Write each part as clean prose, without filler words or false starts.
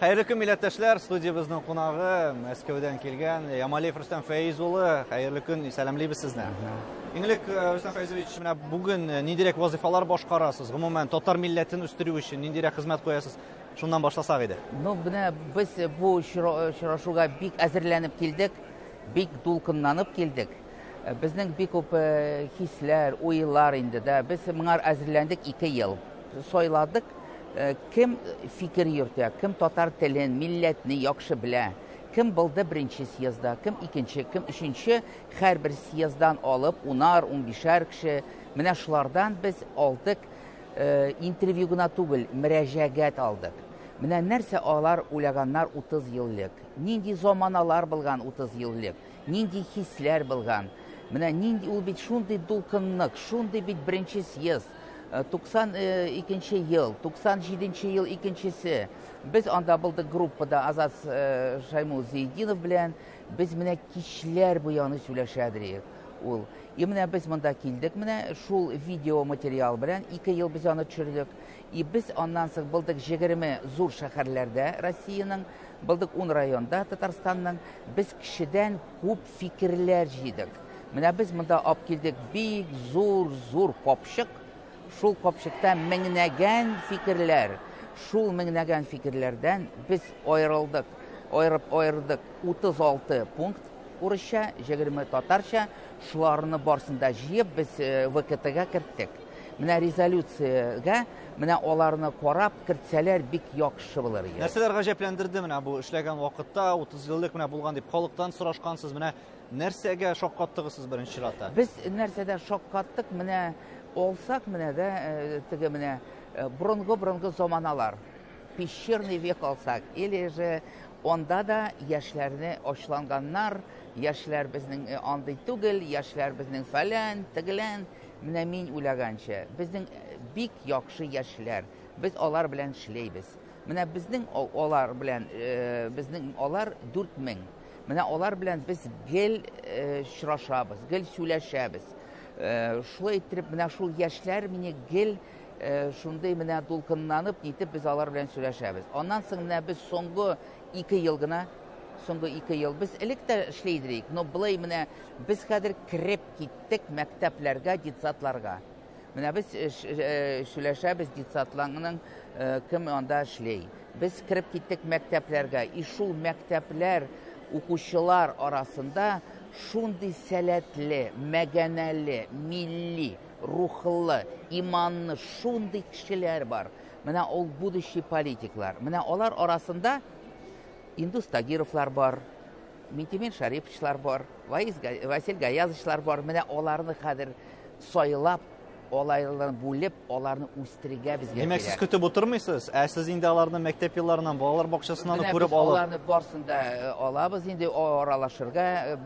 Хәерле көн, милләттәшләр! Студиябезнең кунагы Мәскәүдән килгән Ямалиев Рөстәм Фәиз улы. Хәерле көн, сәламлибез сезне. Иң элек, Рөстәм Фәизович, менә бүген ниндирәк вазыйфалар башкарасыз? Гомумән, татар милләтен үстерү өчен ниндирәк хезмәт куясыз? Шуннан башласак иде. Ну, менә без бу очрашуга бик әзерләнеп килдек, бик дулкынланып килдек. Безнең бик күп хисләр, уйлар инде дә. Без моңа әзерләндек 2 ел. Сайладык Кем фикер йөртә, кем татар телен, милләтне яхшы белә, кем булды беренче съездда, кем икенче, кем өченче, һәрбер съезддан алып, унар, унбишәр кеше, менә шулардан без алдык интервью гына түгел, мөрәҗәгать алдык. Менә нәрсә алар уйлаганнар 30 ел элек, нинди заманалар булган 30 ел элек, нинди хисләр булган. Менә нинди ул бит шундый дулкынлык, шундый бит беренче съезд. 92 ел, 97 ел икенчесе. Без анда булдык группада Азат Шаймул Зиединов белән. Без менә кичләр буе аны сөйләшәдер ул. И менә без монда килдек, менә шул видео материал белән 2 ел без аны төшердек. И без аннан соң булдык 20 зур шәһәрләрдә Россиянең, булдык 10 районда Татарстанның. Без кешедән күп фикерләр җыйдык. Менә без монда алып килдек бик зур-зур капчык. Шул капчыкта меңнәгән фикерләр. Шул меңнәгән фикерләрдән без аерылдык, аерып аердык 36 пункт урысча, 20 татарча. Шуларны барсын да җыеп без ВКТга керттек. Менә резолюциягә менә аларны карап кертсәләр бик яхшы булыр иде. Нәрсәләр гаҗәпләндерде менә бу эшләгән вакытта, 30 ел элек менә булган дип халыктан сорашкансыз, менә нәрсәгә шаккаттыгыз сез беренче чиратта? Без нәрсәдә шаккаттык, менә алсак менә дә теге менә борынгы-борынгы заманалар, пещерный век алсак, или же анда да яшьләрне ачланганнар, яшьләр безнең андый түгел, яшьләр безнең фәлән, тегелән. Менә мин уйлаганча, безнең бик яхшы яшьләр, без алар белән эшләйбез. Менә безнең алар белән, безнең алар 4000. Менә алар белән без гел очрашабыз, гел сөйләшәбез. Шулай иттереп, менә шул яшьләр мине гел шундый менә дулкынланып, нитеп без алар белән сөйләшәбез. Аннан соң менә без соңгы 2 ел гына, соңгы 2 ел без элек тә эшли идек, но болай менә без хәзер кереп киттек мәктәпләргә, детсадларга. Менә без сөйләшәбез детсадларның кем анда эшли. Без кереп киттек мәктәпләргә. И шул мәктәпләр укучылар арасында шундый сәләтле, мәгәнәле, милли, рухлы, иманлы шундый кешеләр бар. Менә ул будущий политиклар. Менә алар арасында Индус Тагировлар бар, Минтимер Шариповичлар бар, Василь Гаязовичлар бар. Менә аларны хәзер сайлап, аларны бүлеп, аларны үстерергә безгә Димәк, сез көтеп утырмыйсыз, ә сез инде аларны мәктәп елларыннан, балалар бакчасыннан ук күреп алып. Аларны барсын да алабыз инде аралашырга,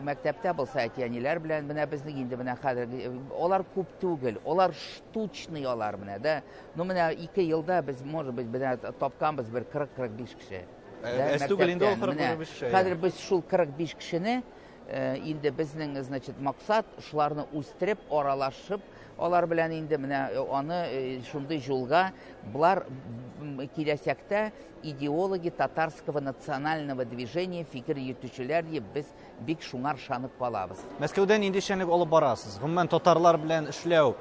мәктәптә булса әти-әниләр белән, менә безнең инде менә хәзер алар күп түгел, алар штучный алар менә да. Ну менә 2 елда без, может быть, менә тапканбыз бер 40-45 кеше. Әз түгел инде ул 45 кеше. Хәзер без шул 45 кешене инде безнең, значит, максат шуларны үстереп, аралашып, алар белән инде менә аны шундый юлга болар киләчәктә идеологи татарского национального движения фикер йөртүчеләр дип без бик шуңар ышанып калабыз. Мәскәүдә нинди эшчәнлек алып барасыз? Гомумән, татарлар белән эшләү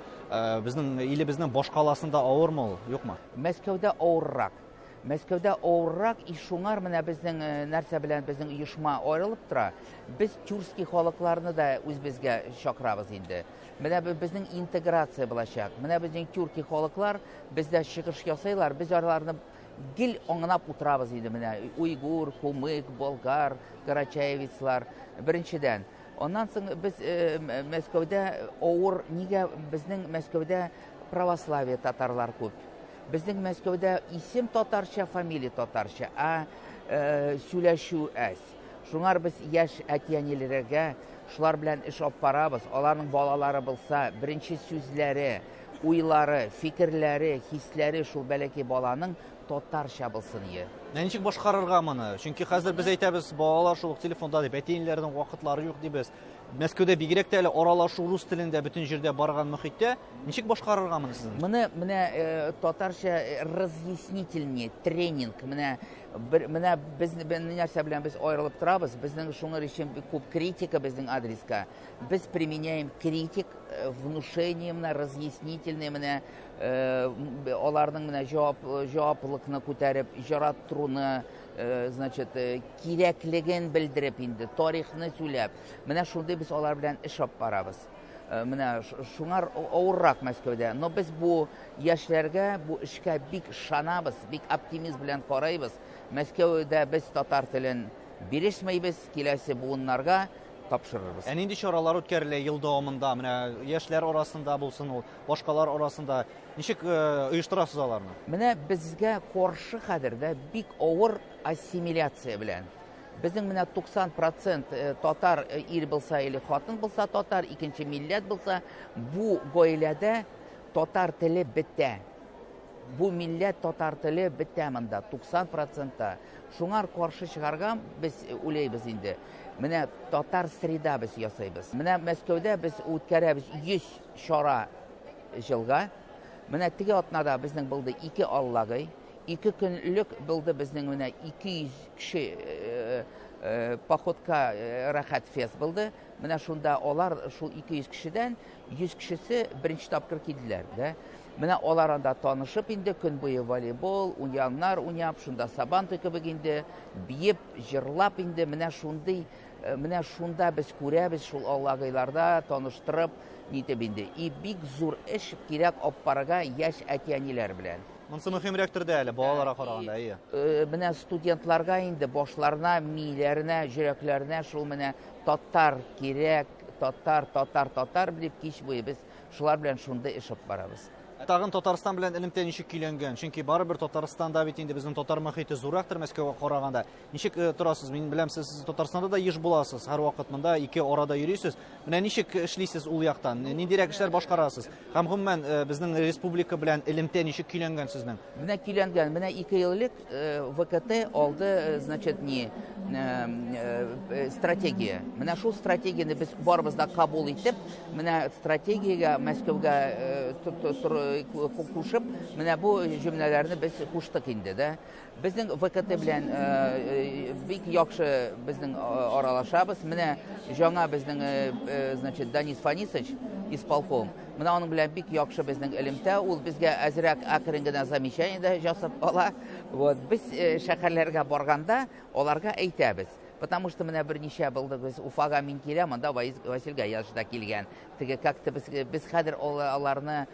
безнең илебезнең башкаласында авырмы ул, юкмы? Мәскәүдә авыррак. Мәскәүдә авыррак, и шуңар менә безнең нәрсә белән безнең оешма аерылып тора. Без тюркский халыкларны да үзебезгә чакырабыз инде. Менә безнең интеграция булачак. Менә безнең тюрки халыклар бездә чыгыш ясыйлар, без аларны гел аңлап утырабыз инде менә. Уйгур, кумык, болгар, карачаевецлар беренчедән. Аннан соң без Мәскәүдә авыр, нигә безнең Мәскәүдә православие татарлар күп. Безнең Мәскәүдә исем татарча, фамилия татарча, ә сөйләшү әз. Шуңар без яшь әти-әниләргә шулар белән эш алып барабыз. Аларның балалары булса, беренче сүзләре, уйлары, фикерләре, хисләре шул бәләкәй баланың татарча булсын ие. Ә ничек башкарырга моны? Чөнки хәзер без әйтәбез, балалар шул ук телефонда дип, әти-әниләрнең вакытлары юк дибез. Мәскәүдә бигрәк тә әле аралашу рус телендә бөтен җирдә барган мөхиттә ничек башкарырга моны сезнең? Моны менә э, татарча э, разъяснительный тренинг, менә бер, менә без нәрсә белән без аерылып торабыз, безнең шуңар өчен бик күп критика безнең адреска. Без применяем критик, э, внушение менә разъяснительный менә аларның менә җавап җаваплылыкны күтәреп, җараттыруны, значит, кирәклеген белдереп инде, тарихны сөйләп. Менә шундый без алар белән эш алып барабыз. Менә шуңар авыррак Мәскәүдә. Но без бу яшьләргә, бу эшкә бик ышанабыз, бик оптимизм белән карыйбыз. Мәскәүдә без татар телен бирешмәйбез, киләсе буыннарга тапшырырбыз. Ә нинди чаралар үткәрелә ел дәвамында? Менә яшьләр арасында булсын ул, башкалар арасында ничек оештырасыз аларны? Менә безгә каршы хәзер дә бик авыр ассимиляция белән. Безнең менә 90% татар ир булса или хатын булса татар, икенче милләт булса, бу гаиләдә татар теле бетә. Бу милләт татар теле бетә монда 90%. Шуңар каршы чыгарга без уйлыйбыз инде. Менә татар среда без ясыйбыз. Менә Мәскәүдә без үткәрәбез 100 чара җылга. Менә теге атнада безнең булды 2 аллагый. 2 көнлек булды безнең менә 200 кеше э, э, походка э, рәхәт фест булды. Менә шунда алар шул 200 кешедән 100 кешесе беренче тапкыр килделәр, да. Менә алар анда танышып инде көн буе волейбол, уеннар уйнап, шунда сабантуй кебек инде биеп, җырлап инде менә шундый, менә шунда без күрәбез шул аллагыйларда таныштырып, нитеп инде. И бик зур эш кирәк алып барырга яшь әти-әниләр белән. Монысы мөһимрәктер дә әле, балаларга караганда, әйе. Менә студентларга инде башларына, миләренә, йөрәкләренә шул менә татар кирәк, татар, татар, татар дип кич буе без шулар белән шундый эш алып барабыз. Тагын Татарстан белән элемтә ничек көйләнгән? Чөнки барыбер Татарстанда бит инде безнең татар мохите зуррактыр Мәскәүгә караганда. Ничек торасыз? Мин беләм, сез Татарстанда да еш буласыз, һәрвакыт монда ике арада йөрисез. Менә ничек эшлисез ул яктан? Ниндирәк эшләр башкарасыз? Һәм гомумән безнең республика белән элемтә ничек көйләнгән сезнең? Менә көйләнгән, менә 2 ел элек ВКТ алды, значит, не стратегия. Менә шул стратегияне без барыбыз да кабул итеп, менә стратегиягә Мәскәүгә кушып, менә бу җөмләләрне без куштык инде, да. Безнең ВКТ белән бик яхшы безнең аралашабыз. Менә жаңа безнең, значит, Данис Фанисович, исполком. Менә аның белән бик яхшы безнең элемтә. Ул безгә әзрәк әкрен генә замечание дә ясап ала. Вот. Без шәһәрләргә барганда аларга әйтәбез. Потому что менә берничә булды без Уфага мин киләм, анда Василь Гаязович да килгән. Теге как-то без, без хәзер аларны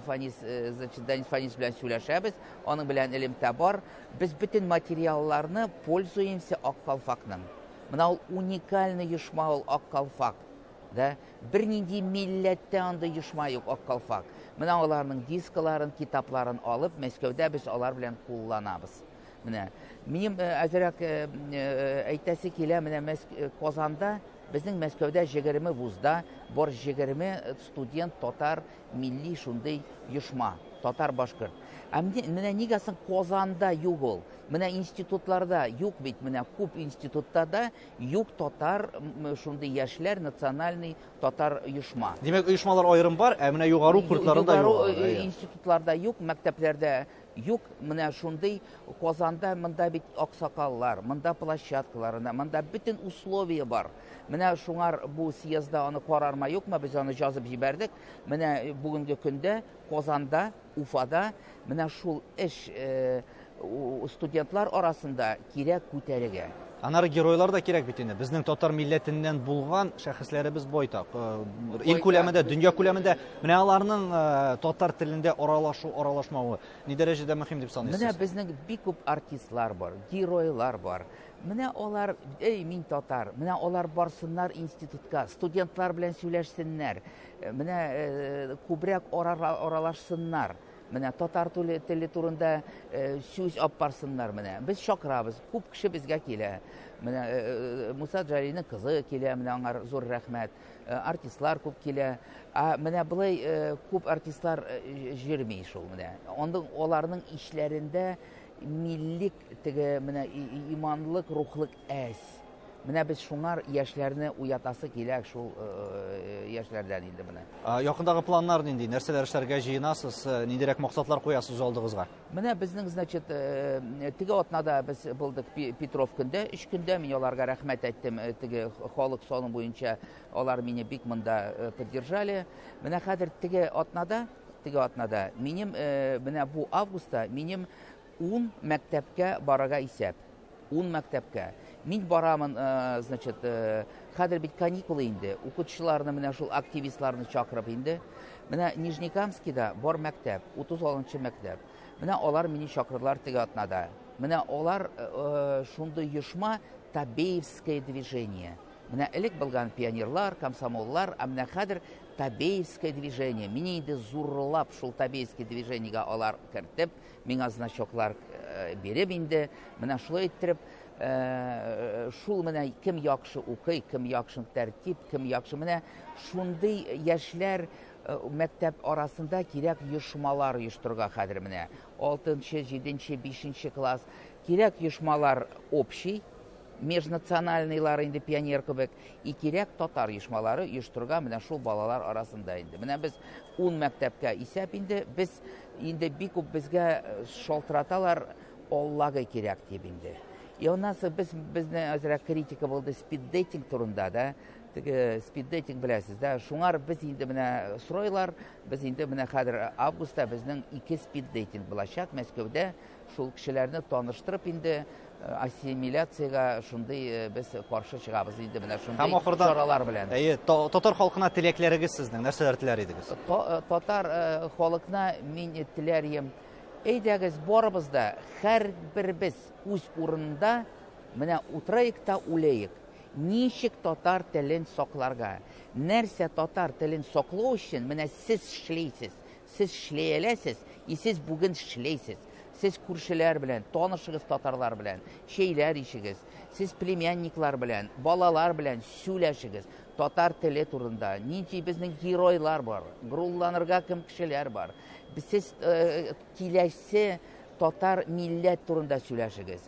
Фанис, значит, Данис Фанис белән сөйләшәбез, аның белән элемтә бар. Без бөтен материалларны пользуемся Ак калфакның. Менә ул уникальный оешма ул Ак калфак. Да? Бернинди милләттә андый оешма юк Ак калфак. Менә аларның дискларын, китапларын алып, Мәскәүдә без алар белән кулланабыз. Менә минем әзрәк әйтәсе килә, менә Казанда безнең Мәскәүдә 20 вузда бар 20 студент татар милли шундый оешма, татар башкорт. Ә менә нигә соң Казанда юк ул? Менә институтларда юк бит, менә күп институтта да юк татар шундый яшьләр национальный татар оешма. Димәк, оешмалар аерым бар, ә менә югары уку йортларында юк. Югары институтларда юк, мәктәпләрдә юк. Менә шундый Казанда монда бит аксакаллар, монда площадкалар, монда бөтен условия бар. Менә шуңар бу съездда аны карарма юкмы, без аны язып җибәрдек. Менә бүгенге көндә Казанда, Уфада менә шул эш студентлар арасында кирәк күтәрергә. Аннары геройлар да кирәк бит инде. Безнең татар милләтеннән булган шәхесләребез байтак. Ил күләмендә, дөнья күләмендә менә аларның татар телендә аралашу, аралашмавы ни дәрәҗәдә мөһим дип саныйсыз? Менә безнең бик күп артистлар бар, геройлар бар. Менә алар, эй, мин татар, менә алар барсыннар институтка, студентлар белән сөйләшсеннәр, менә күбрәк аралашсыннар. Менә татар теле турында сүз алып барсыннар менә. Без чакырабыз, күп кеше безгә килә. Менә Муса Джалилнең кызы килә, менә аңар зур рәхмәт. Артистлар күп килә. Ә менә болай күп артистлар җөрми шул менә. Андың аларның ишләрендә миллик теге менә иманлык, рухлык әз. Менә без шуңар яшьләрне уятасы килә шул яшьләрдән инде менә. Якындагы планнар нинди? Нәрсәләр эшләргә җыенасыз? Ниндирәк максатлар куясыз үз алдыгызга? Менә безнең, значит, теге атнада без булдык Петров көндә, өч көндә мин аларга рәхмәт әйттем, теге халык саны буенча алар мине бик монда поддержали. Менә хәзер теге атнада, теге атнада минем менә бу августта минем 10 мәктәпкә барырга исәп. Ун мәктәпкә. Мин барамын, значит, хәзер бит каникулы инде. Укытучыларны менә шул активистларны чакырып инде. Менә Нижнекамскида бар мәктәп, 36 мәктәп. Менә алар мине чакырдылар теге атнада. Менә алар шундый оешма Табеевское движение. Менә элек булган пионерлар, комсомоллар, ә менә хәзер Табеевское движение. Мине инде зурлап шул Табеевское движениегә алар кертеп, Миңа значоклар биреп инде, менә шулай иттереп, шул менә кем яхшы укый, кем яхшы тәртип, кем яхшы менә шундый яшьләр мәктәп арасында кирәк оешмалар оештырырга хәзер менә. 6, 7, 5 класс кирәк оешмалар общий, межнациональныйлар инде пионер кебек, и кирәк татар оешмалары оештырырга менә шул балалар арасында инде. Менә без ун мәктәпкә исәп инде, без инде бик күп безгә шалтыраталар, Аллага кирәк дип инде. И аннан соң без безне әзрәк критика булды спиддейтинг турында да. Теге спиддейтинг беләсез да. Шуңар без инде менә сорыйлар, без инде менә хәзер августта безнең ике спиддейтинг булачак Мәскәүдә. Шул кешеләрне таныштырып инде ассимиляциягә шундый без каршы чыгабыз инде менә шундый чаралар белән. Әйе, татар халкына теләкләрегез сезнең, нәрсәләр теләр идегез? Татар халыкна мин теләр идем, әйдәгез барыбыз да, һәрберебез үз урынында менә утырыйк та үләек. Ничек татар телен сакларга? Нәрсә татар телен саклау өчен менә сез эшлисез, Сез шләяләсез, и сез бүген шләйсез. Сез күршеләр белән, танышыгыз татарлар белән, чәйләр ичегез. Сез племянниклар белән, балалар белән сүләшегез. Татар теле турында, нинди безнең геройлар бар, горурланырга кем кешеләр бар. Сез э, киләсе татар милләт турында сөйләшегез.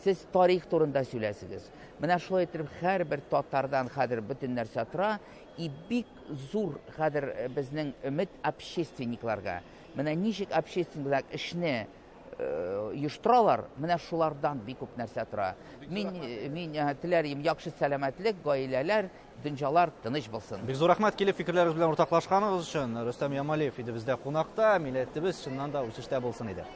Сез тарих турында сөйләсегез. Менә шулай итеп һәрбер татардан хәзер бөтен нәрсә тора. И бик зур хәзер э, безнең өмет общественникларга. Менә ничек общественниклар эшне э, оештыралар, менә шулардан бик күп нәрсә тора. Мин э, мин теләр идем яхшы сәламәтлек, гаиләләр, дөньялар тыныч булсын. Бик зур рәхмәт килеп фикерләрегез белән уртаклашканыгыз өчен. Рөстәм Ямалиев иде бездә кунакта. Милләтебез чыннан да үсештә булсын иде.